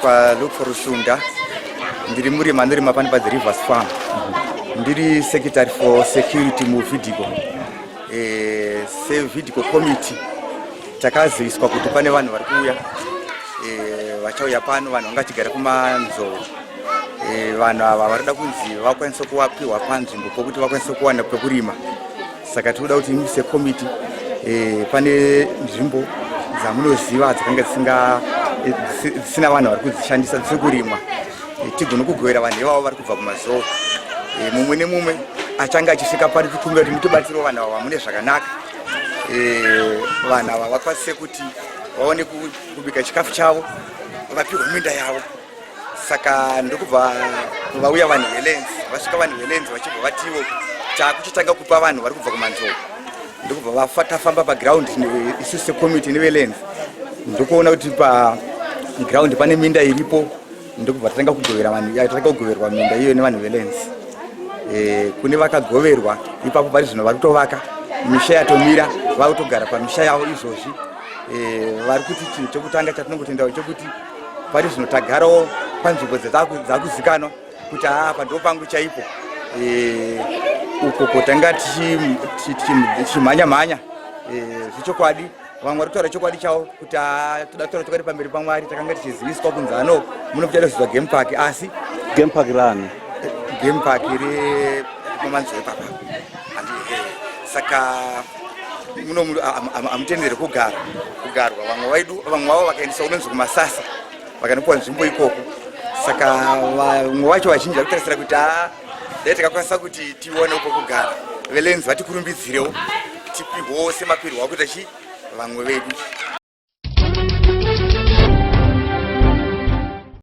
Ndinoitwa Luke Rusunda, ndiri murimi anorima pano paThe Rivers Farm. Ndiri secretary for security muVIDCO. SeVIDCO committee takaziviswa kuti pane vanhu vari kuuya, vachauya pano, vanhu vanga vachigara kuManzou. Vanhu ava varikuda kunzi vakwanise kuvapiwa panzvimbo pokuti vakwanise kuwana pekurima. Saka tinoda kuti imi secommittee, pane nzvimbo dzamunoziva dzakanga dzisina vanhu vari kudzishandisa, dzisiri kurimwa, tigone kugovera vanhu ivavo vari kubva kuMazou. Mumwe nemumwe achange achisvika pano, tikumbira kuti mutibatsirewo vanhu ava mune zvakanaka. Vanhu ava vakwanise kuti vaone kubika chikafu chavo, vapihwe minda yavo. Saka ndokubva vauya vanhu veLands. Vasvika vanhu veLands, vachibva vatiwo taakuchitanga kupa vanhu vari kubva kuManzou. Ndokubva tafamba paground isusu secommittee neveLands, ndokuona kuti paground pane minda iripo. Ndokubva tatanga kugovera vanhu, tatanga kugoverwa minda iyoyo nevanhu veLands. Kune vakagoverwa ipapo, pari zvino vari kutovaka misha yatomira, vari kutogara pamisha yavo izvozvi. Vari kuti chinhu chekutanga chatinongotendawo chekuti pari zvino tagarawo panzvimbo dzakuzikanwa kuti haa, ndo pangu chaipo. Uko kotanga tichimhanya mhanya, zvechokwadi vamwe vari kutaura chokwadi chavo kuti haa, toda kutaura chokwadi pamberi paMwari, takanga tichiziviswa kunzi ano muno muchadozizwa game park, asi Game park rani? Game park repaManzou ipapa. Saka muno hamutenderwi kugara kugarwa. Vamwe vaidu, vamwe vavo vakaendeswa kunonzi kuMasasa, vakanopiwa nzvimbo ikoko. Saka vamwe vacho vazhinji vari kutarisira kuti haa, dai takakwanisa kuti tione uko kugara, veLands vatikurumbidzirewo, tipihwewo semapirwo akuita chi vamwe vedu.